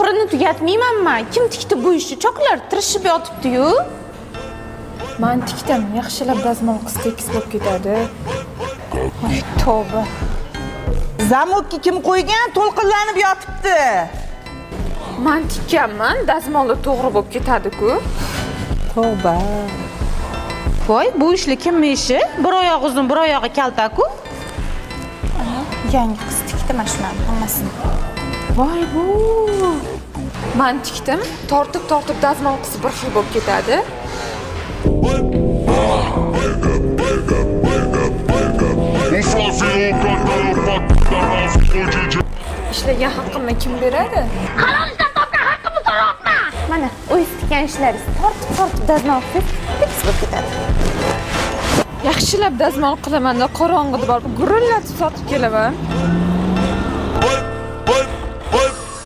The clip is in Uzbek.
Oxirini tugatmayman man. Kim tikdi bu ishni? Choqlar tirishib yotibdi-yu. Man tikdim, yaxshilab dazmol qilsa tekis bo'lib ketadi. Voy tavba. Zamokka kim qo'ygan? To'lqinlanib yotibdi. Man tikkanman, dazmoli to'g'ri bo'lib ketadi-ku. Tavba. Voy, bu ishli kimni ishi? Bir oyog'i uzun, bir oyog'i kalta-ku. Yangi qiz tikdi mana shularni hammasini. Voy bu. Man tikdim, tortib tortib dazmol qilsa bir xil bo'lib ketadi. Ishlagan haqqimni kim beradi? Mana, o'zingiz tikkan ishlaringiz tortib tortib dazmol qilsangiz tekis bo'lib ketadi. Yaxshilab dazmol qilaman-da, qorong'ida borib gurillatib sotib kelaman.